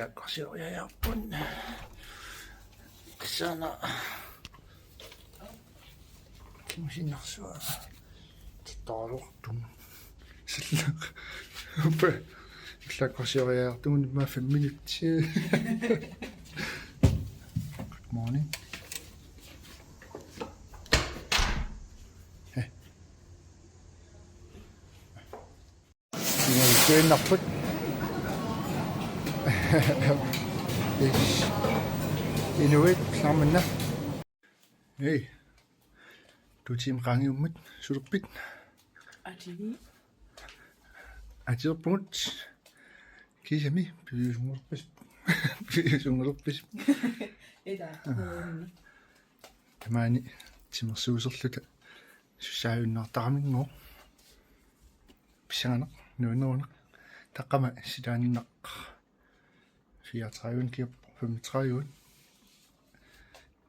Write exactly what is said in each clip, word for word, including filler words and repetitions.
Taakkorsioriaarput. Kissana. Kimusinnarsua. Tittaraluartum. Sillaq. Uppa. Taakkorsioriaartugut immaqa fem minutsit. Good morning. Hey. Inuinnarput. Inuit saammanna. Hey. Tuutim qaangiummat sulerpit. Ativi. Atiorpugut. Kiisami piviusunngorpis. Piviusunngorpis. Eda. Tamaani timersuuserluta sussaajunnaartaraminngooq. Pissanganaq, nuannerunaq. Taqqama silaannaq fireogtredive kiap femogtredive.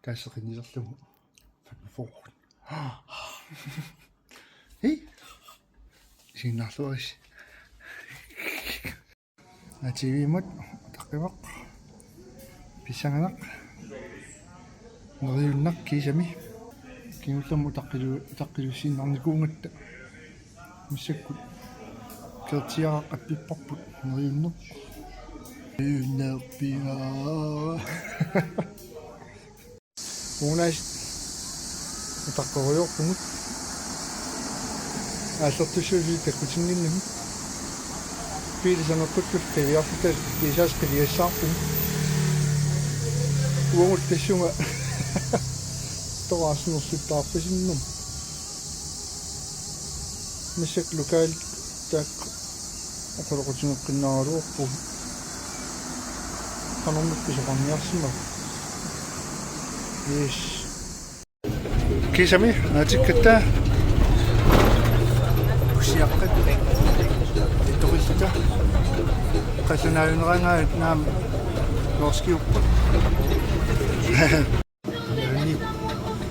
Taasseqinnilerlugu femogfyrre. Hej. Isiginnaarluarisi. Ativiimut utaqqivaq. Pissanganaq. Neriunnaq kiisami. Kingullermik utaqqilu-, utaqqiluinnarnikuugatta. Massakkut. Kertiaraq appipparput neriunneq. Neriunnerpiaa. Unaas utaqqerujoorpugut. Aallertussuusiit takkutinnginnami. Biili saneqquttup qiviarluta kiisaas qiviassaarpugut. Uagut tassunga toraasinersuttaarpasinnermut. Massakkut lokal taakku oqaloqatigeqqinnaaraluarpugut. Qanormita pisoqarniarsimapput. Yes. Kiisami aatikkatta. Usiaqqat. Toqilluta. Qallunaajuneraangaat naamik norskiupput. Nani.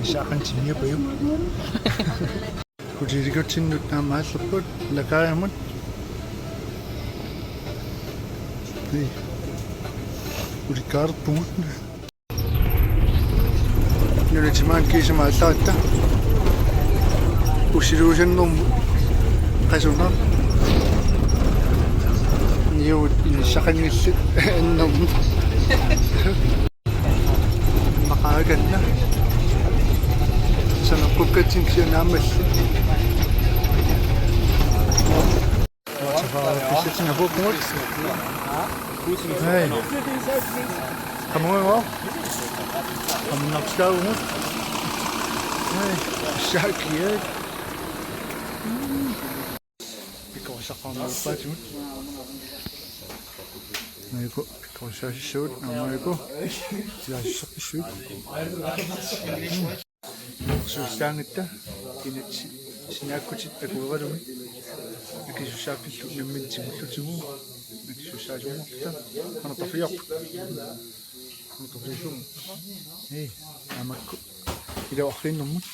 Isaqan tinniapaju. Hotelikutsinnut aamma aallerput, lakaajamut. Hej. Ulikkaarpugut. Nunat timaat kiisami aallaratta. Ussiluusannermut qasuna. Niuut inissaqanngillat annermut. Maqaakanna. Saneqqukkatsinnut kisianni aammalli. Pissatsinnga puukkugut. Hej. Qamunga. Qamunnartaavugut. Hej. Saakiat. Pikkorissaqqaarneruppaatsigut. Majuku pikkorissaasissugut, aamma majuku. Silaasissaqqissuit. Suussaangatta kinatsi sinaakkutit akueralugit. Akisussaaffillu nammineq tigullutigu. Akisussaasunnguarluta. Qanartarfigiarput. Qanartarfigissuugut. Hej, aamakku. Ila arriinnermut.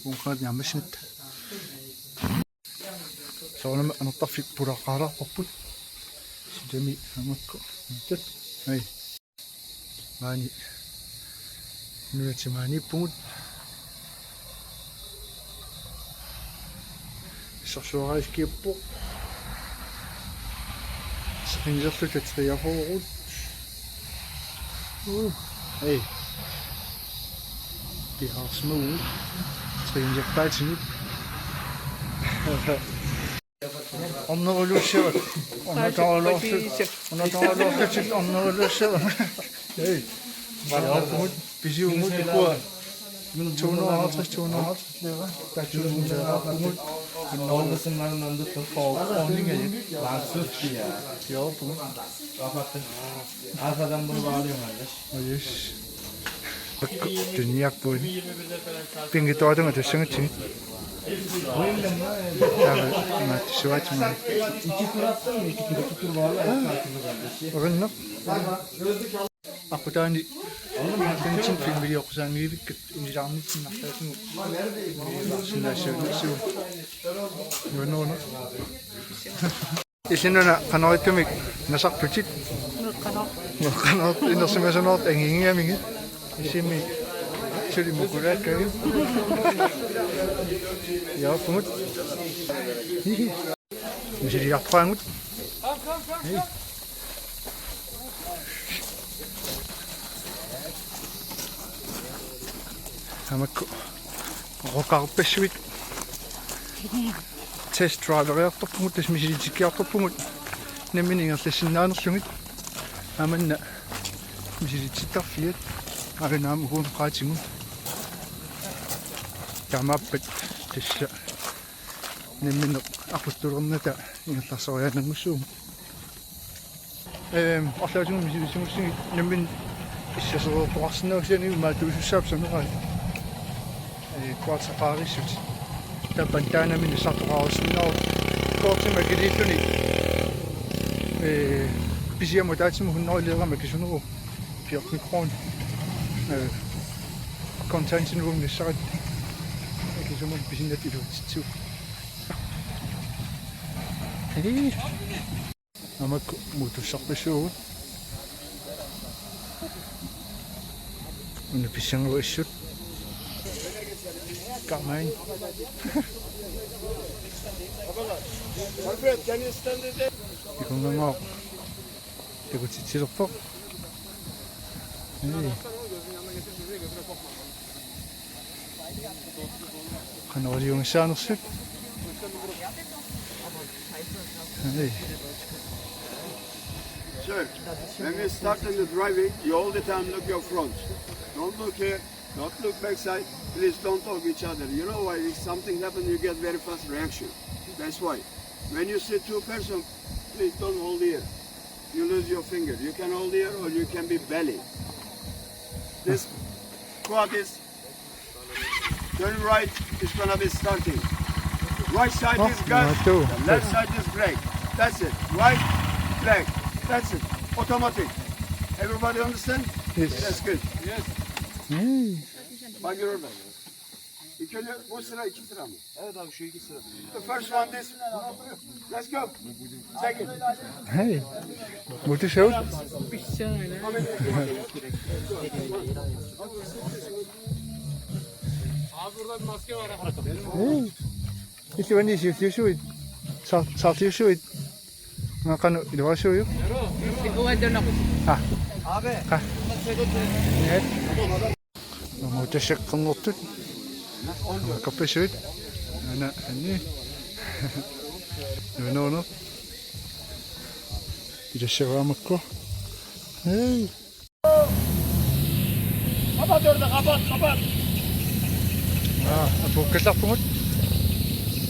Uunqangat naammassimatta. Soorunami anartarfik pulaqqaalaarparput. Sitami amakku. Tat. Hej. Maani. Nunat timaaniippugut. Issorsuaraiskiuppoq. Seqinnilerluta treogfyrre. Uh. Hej. Piareersimavugut. Trænerpaatigut. Orneruluussivat. Ornatoraluartut. Ornatoraluartut orneruluussivat. Hej. Piareerpugut. Pisivugut ikua. To hundrede og halvtreds, to hundrede og halvtreds. Taatsuuvugut. Piareerpugut. Piareerpugut. Yes. Akku tunniarpugut. Pinngitsooratunga tussangatsigit. Taava imaattussuaatima. Oqinneq. Aqqutaani. Tanitsin filmilioqqusaanngivikkat unilaarnitsinnartaatigut. Sinnaassuunissuu. Nuanneruna. Illit una qanoq ittumik nasartutit? Qanoq inersimasunngortut anginngigamigit. Isimi suli mukulaakkagut. Jaappugut. Hihi. Misiliartoqaagut. Hej. Taamakku oqarpassuit test driveriartorpugut, tassa misilitikkiartorpugut nammineq ingerlassinnaanerlugit. Aamma una misilitittarfiat aajuna aamma uku qaatigut. Taamaappat tassa nammineq aquttulernerata ingerlarsoriaannanngussuugut. Ehm, arlaatigut misilisimagussigit nammineq issasereertoqarsinnaagaluarlugu imaattuusussaavoq saneqaat. Eh, kuatsaqaarissut. Tappani taanna nammineq nassartoqarsinnaavoq. Kortimik akiliilluni. Eh, pisiamut ataatsimut hundrede liramik akisuneruvoq. Fjorten kroner. Eh, kontantinut uunissaqaat. Akisumut pisinnatut iluatsitsivoq. Hej. Taamakku moortussarpassuugut. Una pissangavat assut. Karmain. Alfred, can you stand there? Ikunngangooq. Takutitsilerpoq. Hej. Qanoq iliussaanersut. Hej. Sir, when we start in the driving, you all the time look your front. Don't look here, don't look backside. Please don't talk each other. You know why? If something happens, you get very fast reaction. That's why. When you see two person, please don't hold here. You lose your finger. You can hold here or you can be belly. This clock is turn right, it's gonna be starting. Right side is gas, the left side is brake. That's it. Right, brake. That's it. Automatic. Everybody understand? Yes. That's good. Yes. Thank you very much. İki, bu sıra iki sıra mı? Evet abi, şu iki sıra. The first one, this. Let's go. Take it. Hey. What is out? Abi burada bir maske var ha. Hey. Illuanni siulliusuit. Sa-, saarliusuit. Maqanu iluarsuujuk. Abi. Ha. Net. Moortusseqqinngortut. Kapisuit. Ana anni. No, no, no. Ilassavaamakku. Hey. Kapat orada, kapat, kapat. Ah, apuukkallarpugut.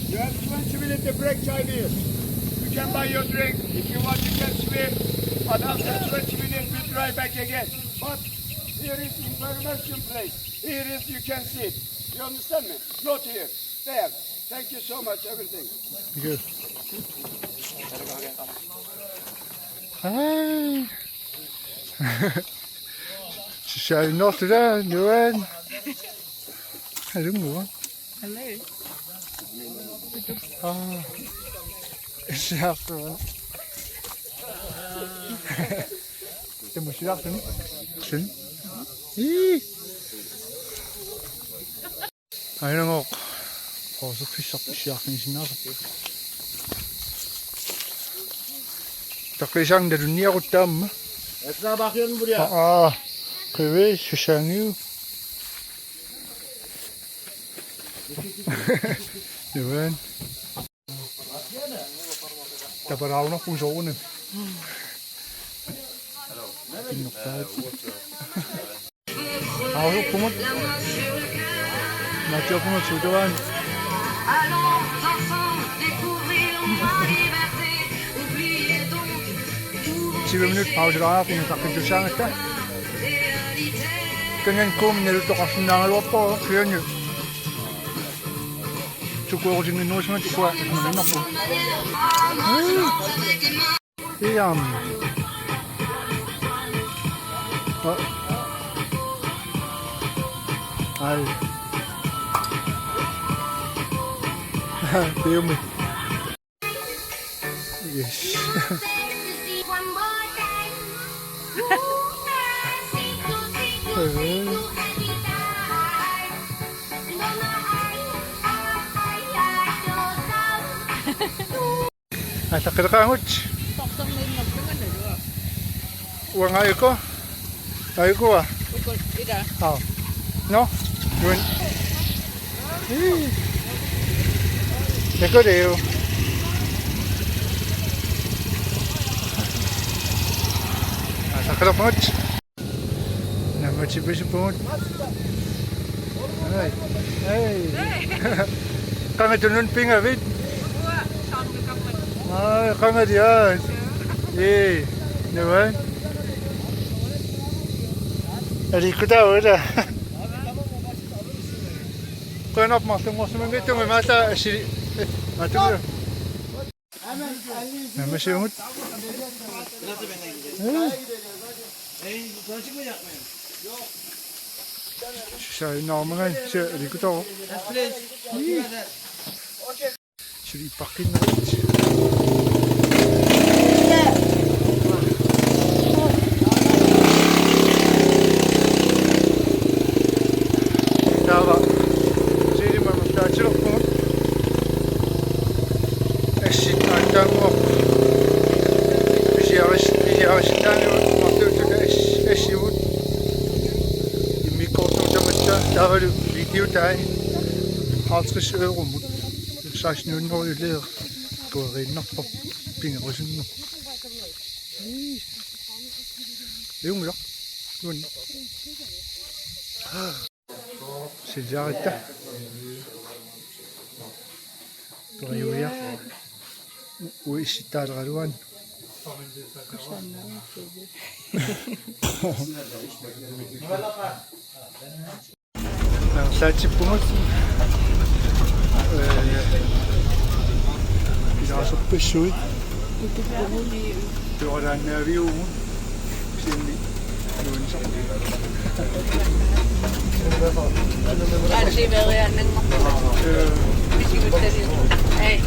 You have twenty minutes the break time here. You can buy your drink. If you want, you can swim. But after twenty minutes, we try back again. But here is information place. Here is you can sit. You understand me? Not here. There. Thank you so much, everything. Thank you. Hi. Shall not that, Joanne? Hello. Hello. Ah. It's after. Temu silaxtun. Sin. Ii. Aajuna qooserfissarput siaarfigisinnaasarput. Taqisaang nalunniarutta aamma. Essa bakian buria. Aa, aa. Qivi susaangiu. Nuan. Tapalaarunarpugut soorunami. Kinnerpaat. Aaruppugut. Natsiorpugut suutavaan. Tyve minut pausilaarpunga saqqittussaagatta. Kangan kuum naluttoqarsinnaagaluarpoq siani. Sukuerusinginnuusimat ukua imaginnarpugut. Iam. Ai. Tiumi. Yes. Aallaqqilaqaagut. Uanga iko. Aikua. Aa. No. Juan. Iko deo. Aallaqqilaqaagut. Naammassipasippugut. Ai. Ai. Qanga tunun pingavit. Ai, qanga dia. Ee, navan. Aliikkutaavoq ila. Qujanarpoq marlunngorsimanngitsunga maata asili. Maata. Naammassivugut. Sai normangan se likuto. Suli pakkinnerit. Taava. Siilimaammat taatilerpugut. Assit aatsaannguaq. Pisiaris-, pisiarissinnaanigut marluulluta as-, assivut. Immikkoortugut tamatta taavalu videotai halvtreds euromut. Seksten hundrede lire. Kueriinnarpoq pingarusunneq. Iunngilaq. Iunngilaq. Siljaaritta. Periuja. Uissitaaleraluan. Saatippugut. Eh, ilaasorpassuit. Tuaraannaviugut. Sinni. Aasiveriaannanngorput. Ei.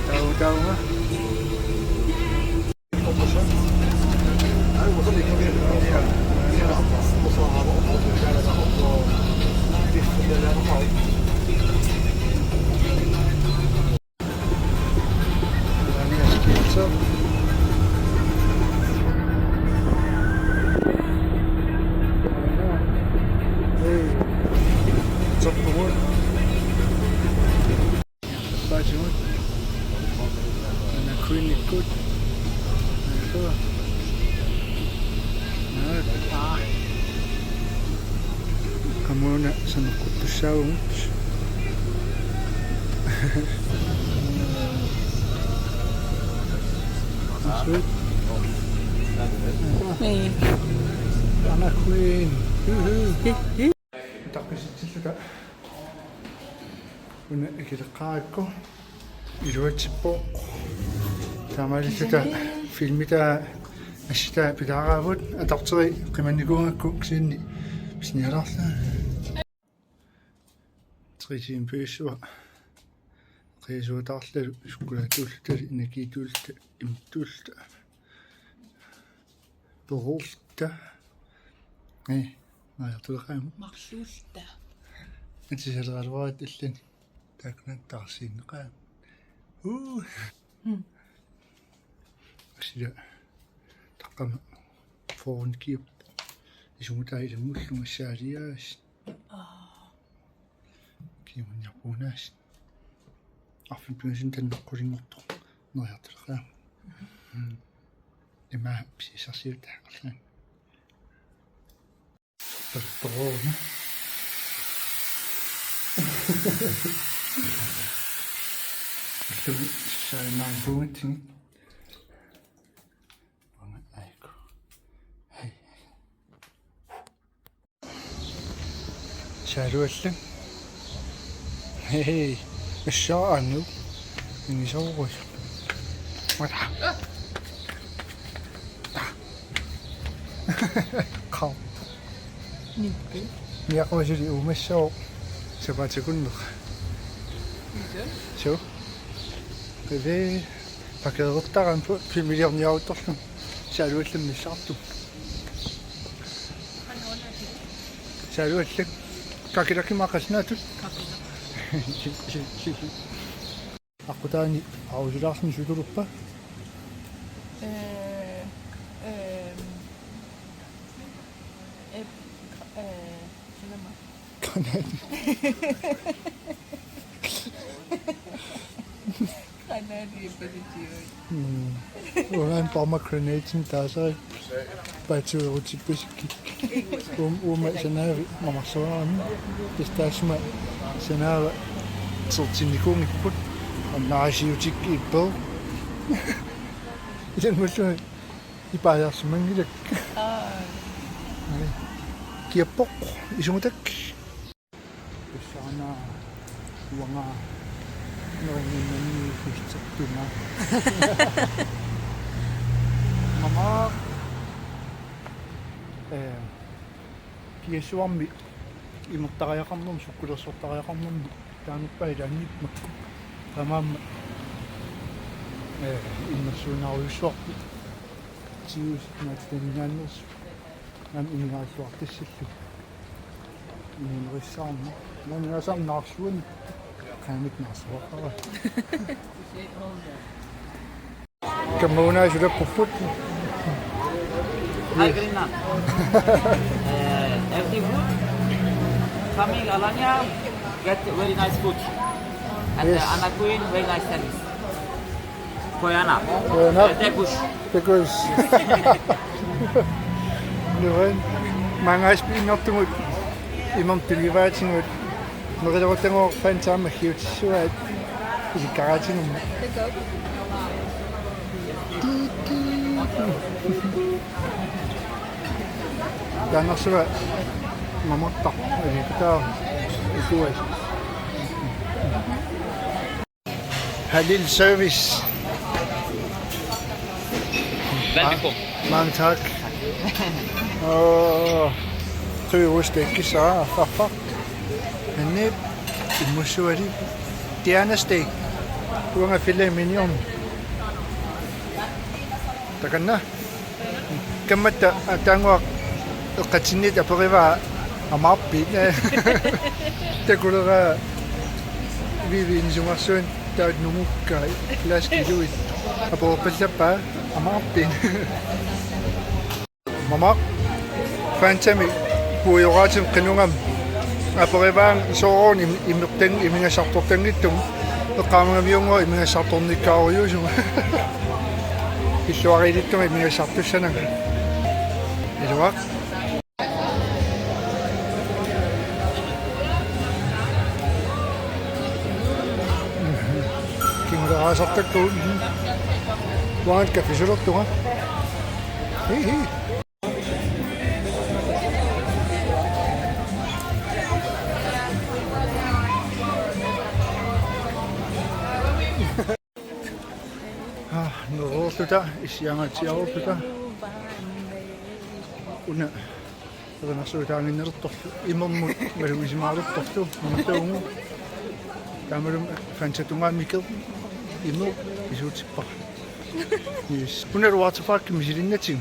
Tau, tau. Paatigut. Ana Queenikkut. Ana Queen. Naa, aa. Qamuuna saneqquttussaavugut. Sweet. Ee. Ana Queen. Juhu. Taqqisitsilluta. Una ikileqqaarakku. Iluatsippoq. Taamaalilluta filmita assita pilaaraavut atorteri qimannikuugakku kisianni pisinialaarlunga. Tre timer piissua. Qiasuataarlalu sukkulaatuulluta, energiituulluta, imittuulluta. Peruulluta. Ee, najartuleqaama. Marluulluta. Atisaleraluarit illani. Taakkuna taarsiinneqaat. Uu. Mm. Asila. Taqqama. Foornikiup. Isumutaa ilanngullunga saaliaas. Aa. Kimunniarpuunaas. Arfineq-pingasunut tanneqqulinngortoq. Neriartuleqaaq. Mm. Ima pisissarsiutaa arlaan. Tortoruna. Allumi sainaampuugatsigit. Una aiku. Hei. Saaluallu. Hei. Assaanu. Inisoorui. Mata. Qaw. Niakku. Niaqqusili uumassooq sapaatip akunneq. So. Peve. Pakeertarami familierniaruttorlu. Saaluallammi missaartu. Saaluallat. Kakerlakki maaqasinaattut. Aqqutaani Aarusulaarsen sutuluppa. Eh, eh, eh, eh, Kanani. Kanani ipalitiui. Mm. Uran pomegranate taasai. Patsuerutippisikki. Um, uuma sanaavi mamarsuarami. Pistaasma sanaava sortinnikuunngippoq. Annaasiutik ippoo. Ilanngullumi ipaajarsimanngilakka. Aa. Ai. Kiappoq isumatak. Pissaana uanga nuanninnanni pissertunga. Mama. Eh, kiassuarmi imertariaqarnermi sukkulersortariaqarnermi taanuppai ilaanniippoq makku. Taamaammat, eh, innersuunnaarujussuarput. Tius naatsuningaannersu. Naam imigaalluartassallu. Inuunerissaarneq. Naam ingasaam naarsuan. Qaamik naarsuaqqara. Kammagunaa sulappupput. Hi, Greenland. Uh, every food coming Alanya get very nice food. And, yes, uh, Anna Queen, very nice service. Koyana. Koyana. Uh, Tegus. Tegus. Nuan. Maanga ispinnertumut. Imam tulivaatigut. Meqilerutagooq Fanta aggiutissuaat. Isikkaraatigummi. Taannarsua mamartaq. Isikkataa. Isuas. Halil service. Velbekomme. Mange tak. Åh, tøy rustik, så farfar. Hanne, immusuali. Diana steak. Uanga filet mignon. Takanna. Kammatta taannguaq eqqatsinniit aperivaa amaarpit. Takuleraa viiviin sungarsuin taat numukka flaskiluit. Aporpallappaa amaarpit. Mama Fantami puioraatim qinugam aperivaanga soorunami im-, imertan imigassartortanngitsumik eqqaamagaviunngooq imigassartornikkaarujuusuma. Illuariilittumi imigassartussananga. Iluaq. Kinguleraasartakkagut. Uanga kaffisulertunga. Hi, hi. Ah, nereerluta, issiangaatsiareerluta. Una erinarsuutaaginnalertorlu, imermut malugisimaalertorlu, imertuugu. Taamalu Fantatungaanniit imeq isuutippara. Yes. Una luartifaakki misilinnatigu.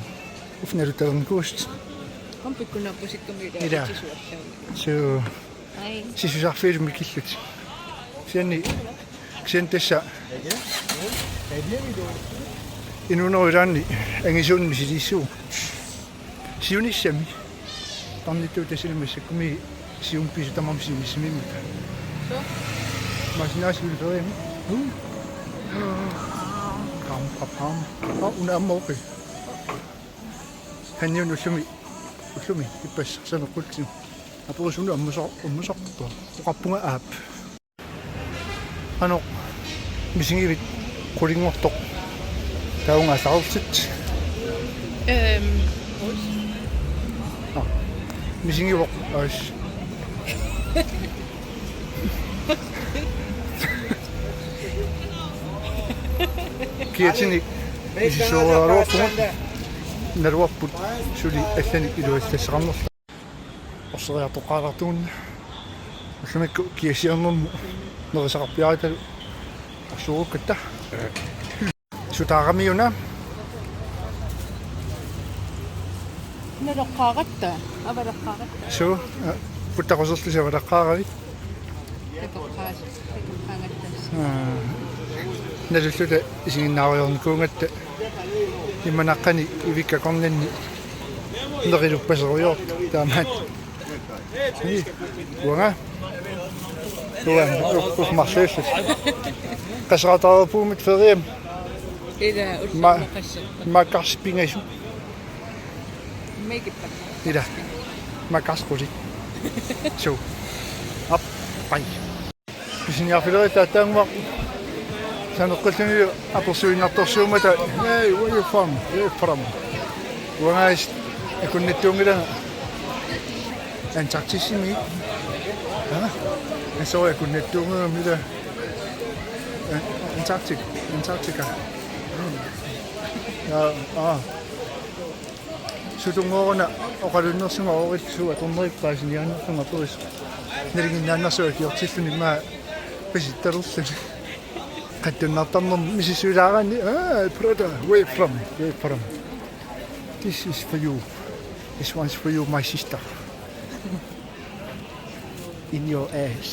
Ufnalu talernikuusit. Kompikkunappusikkumi. Ila. Itisuallaami. So. Ai. Sisusarfiillu mikillutik. Kisianni, kisianni tassa. Inuunerup ilaanni angisuunik misiliissuugut. Siunissami. Tarnittut tassalimi massakkumi siumut pisut tamarmik siunissamiimmata. So. Masinaas julferiami. Kam, kam, kam. Ah, una aamma oqi. Hanniuna ullumi, ullumi ippassaq saneqqullugu. Aperusunut ammusor-, ammusorpoq. Oqarpunga aap. Qanoq misigivit qulinngortoq? Taavunga asaarsit. Ehm. Ah. Misigivoq. Ais. Kiatini isisooraluarpugut naluarput suli allanik iluallassaqarnerluta. Orseriartoqqaalaartugut ullumikkut kiassiornermut Nerisaqarpiaratalu orsuukkatta. Sutaaramiuna. Naloqqaaratta, avalaqqaaratta. Suu, puttaquserlusi avalaqqaaravit. Takoqqaas-, takoqqaaratta. Aa, nalulluta isiginnaariornikuugatta. Imanaqqani ivikka akornanni neriluppaseriortoq taamaat. Ii, uanga. Uanga, u-, u-, marluulluta. Qasseqartareerpugut feriami. Ila, ma-, ullumikkut qasseq. Makkarspingasu. Meikippa. Ila. Makkarsqusi. Suu. Aap, bye. Pisiniarfileritta aatsaannguaq saneqqilluni apersuinnartorsuummata, "Hey, where you from? Where you from?" Uangaana akunnattuunngilanga Antarktisimi. Ha? Asori akunnattuunngilanga. An-, Antarctic, Antarctica. Ja, aa. Sutunngoruna oqalunnersunga oorit suut atornerit paasiniaannarlunga aperis. Nalinginnaannarsuaq akiortilluni immaqa pisittalerluni. Qattunnartarnermik misissuilaaraanni, "Ah, brother, where from? Where from? This is for you. This one's for you, my sister. In your ass."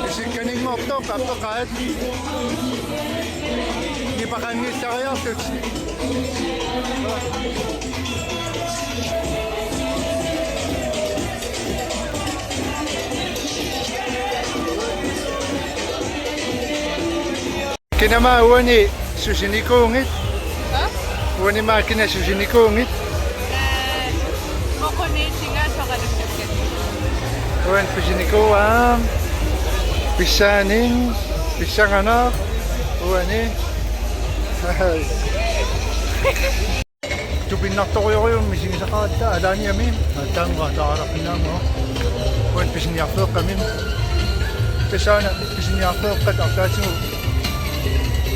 Isikkaninngortoq apeqaat. Nipaqanngitsariartut. Kinama uani susinikuugit? Hva? Uani maa kina susinikuugit? Ee, moqoniisinga soqalukkakkat. Uani pisinikuuaa. Pissaanin, pissanganaq, uani. Tupinnartorujussuuvoq misigisaqaratta Alaniami, aatsaannguaq taaraqinnaanngua. Uani pisiniarfeeqqami. Tassani pisiniarfeeqqat arlaatigut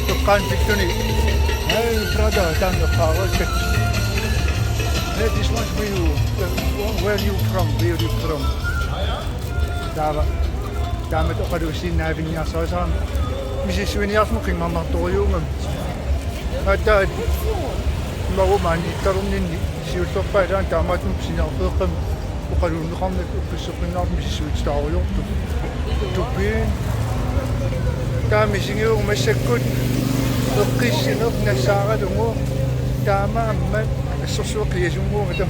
toqqaannarluni. "Hey, brother," taanna eqqaarakkat. "Hey, this one's for you. Where are you from? Where are you from?" Taava. Taamatut oqaluussiinnaavinniarsarisarami. Misissuiniarlugu qinngarnartorujuugami. Aatsaat. Imaluunniit talerninni siullerpaat ilaanni taamaattumik pisiniarfeeqqami oqaluunneqarnata uppasseqqinnaartumik misissuititaarujoortoq. Tupiin. Taama misigiuvoq massakkut. Eqqissineq nassaaralugu. Taamaammat assorsuaq qiasunnguugata.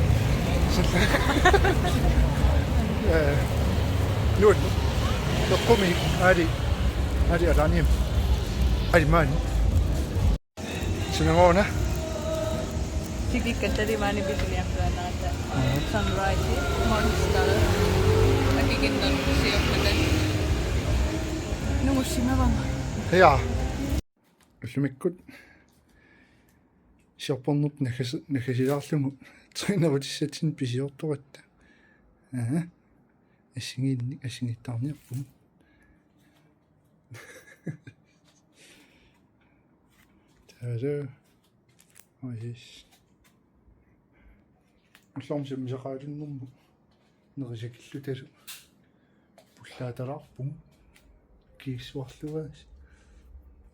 Salla. Eh, nuut. Eqqumi, aali, aali Alaniami. Aali maani. Sunangoona? Tikikkatta maani pisiniartuaannaratta. Mhm. Sunrise, Morning Star. Akikinnersiorluta. Nungussimavanga. Ja. Ullumikkut siorpornerput naggas-, naggasilaarlugu trænerutissatsinnut pisiortoratta. Aha. Assigiinnik, assigiittaarniarpugut. Taava. Oh, yes. Ullormi sammisaqaatinnermut nerisakillutalu pullaatalaarpugut. Kiissuarluaasi.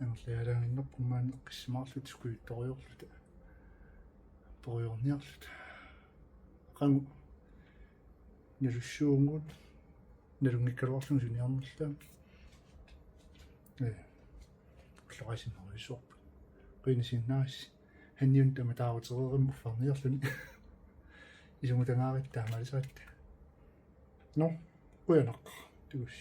Angerlajaalaaginnarpugut maani eqqissimaarluta sukujuttoriorluta. Porujoorniarluta. Qangu. Nalussuugut. Nalunngikkaluarlugu suniarnerluta. Ee. Ullorisinnarujussuarput. Qiinisinnaagassi. Hanniunik tamataarutereerami uffarniarluni. Isumutangaarit taamaalisaratta. Nå, qujanaq. Tuus.